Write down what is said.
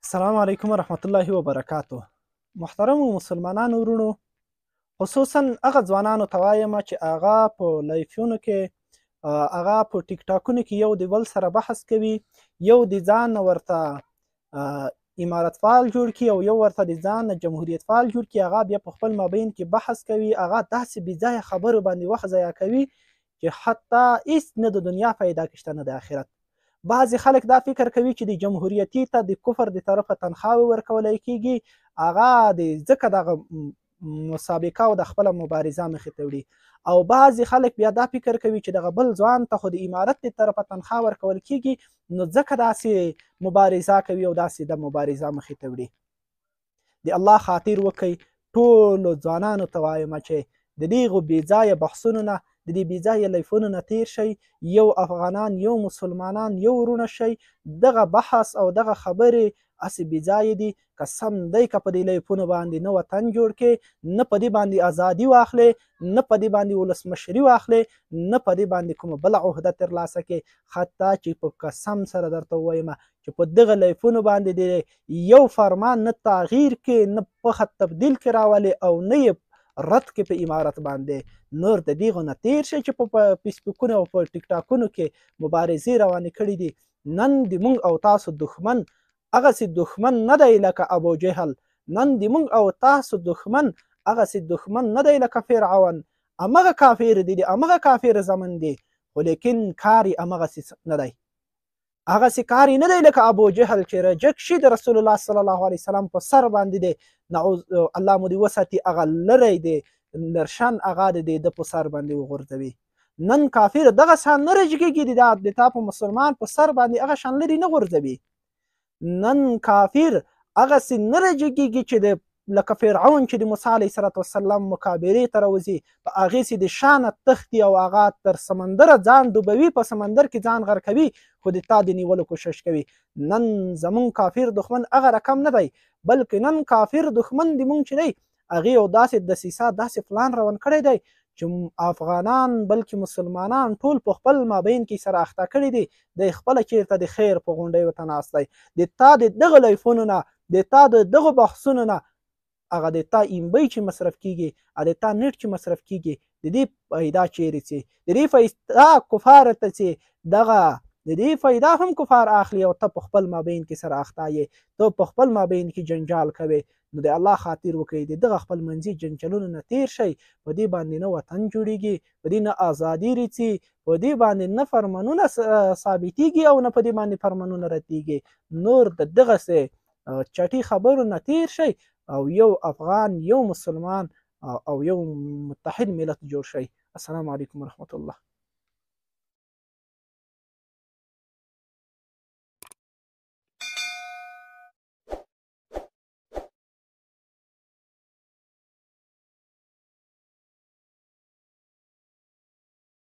السلام علیکم ورحمت الله وبرکاته. محترمو مسلمانانو وروڼو، خصوصا هغه ځوانانو ته وایم چې هغه په لایفونو کې، هغه په ټیک ټاکونو کې یو د بل سره بحث کوي، یو د ځان ورته امارت فعال جوړ کړي او یو ورته د ځان جمهوریت فعال جوړ کړي، هغه بیا په خپل مابین کې بحث کوي، هغه داسې بې ځایه خبرو باندې وخت ضایع کوي چې حتی هیڅ نه د دنیا فایده کې شته نه د آخرت. بعضې خلک دا فکر کوي چې د جمهوریتي ته د کفر د طرفه تنخواوې ورکولی کېږي، هغه د ځکه دغه مسابقه او د خپله مبارزه مخې ته وړي. او بعضې خلک بیا دا فکر کوي چې دغه بل ځوان ته خو د امارت د طرفه تنخوا ورکول کېږي، نو ځکه داسې مبارزه کوي او داسې د مبارزه مخې ته وړي. د الله خاطر وکړئ، ټولو ځوانانو ته وایم چې د دغو بې ځایه بحثونو نه، د دې بې ځایه لایفونو نه تیر شئ، یو افغانان، یو مسلمانان، یو وروڼه شئ. دغه بحث او دغه خبرې هسې بې ځایه دي. قسم دی که په دې لایفونو باندې نه وطن جوړ کې، نه په دې باندې ازادي واخلې، نه په دې باندې ولسمشري واخلې، نه په دې باندې کومه بله عهده ترلاسه کې، حتی چې په قسم سره درته ووایم چې په دغه لایفونو باندې د یو فرمان نه تغییر کې، نه پخه تبدیل کې راولې او نه یې رد کې په امارت باندې. نور د دې غو نه تیر شي چې په فیسبوکونو او په ټیک ټاکونو کې مبارزې روانې کړې دي. نن د مونږ او تاسو دښمن هغسې دښمن نه دی لکه ابو جهل، نن د مونږ او تاسو دښمن هغسې دښمن نه دی لکه فرعون. همغه کافر دی، د همغه کافر زمن دی، خو لیکن کار یې همغسې نه دی، هغسې کار یې نه دی لکه ابو جهل چې رجک شي د رسول الله صلی الله علیه وسلم په سر باندې دی، نعوذ الله مو دې وساتي، هغه لری دی لرشن هغه د ده په سر باندې وغورځوي. نن کافر دغه شان نه رجګېږي، د تا په مسلمان په سر باندې هغه شان لري نه غورځوي. نن کافر هغسې نه رجګېږي چې د لکه فرعون چې د موسی علیه الصلاة والسلام مقابلې ته راوځي، په هغې سي د شانه تښتي او هغه تر سمندره ځان ډوبوي، په سمندر کې ځان غرقوي، خو د تا د نیولو کوشش کوي. نن زمونږ کافر دښمن هغه رقم نه دی، بلکې نن کافر دښمن د مونږ چې دی هغې یو داسې دسیسه، داسې پلان روان کړی دی چې افغانان بلکې مسلمانان ټول په خپل مابین کې سره اخته کړي دي. دی خپله چېرته د خیر په غونډیو ته ناست دی، د تا د دغه لایفونو نه، د تا د دغو بحثونو نه هغه د تا ایمبۍ چې مصرف کیږي، هغه د تا نټ چې مصرف کیږي، د دې پیدا چیرې څي، د دې فایده کفار ته څي، دغه د دې فایده هم کفار اخلي او ته په خپل مابین کې سره اخته یې، ته په خپل مابین کې جنجال کوې. نو د الله خاطر وکړئ، د دغه خپل منځي جنجالونو نه تیر شئ. په دې باندې نه وطن جوړیږي، په دې نه ازادي ریڅي، په دې باندې نه فرمانونه ثابتیږي او نه په دې باندې فرمانونه ردیږي. نور د دغسې چټي خبرو نه تیر شئ او یو افغان، یو مسلمان او یو متحد ملت جوړ شئ. السلام علیکم ورحمت الله.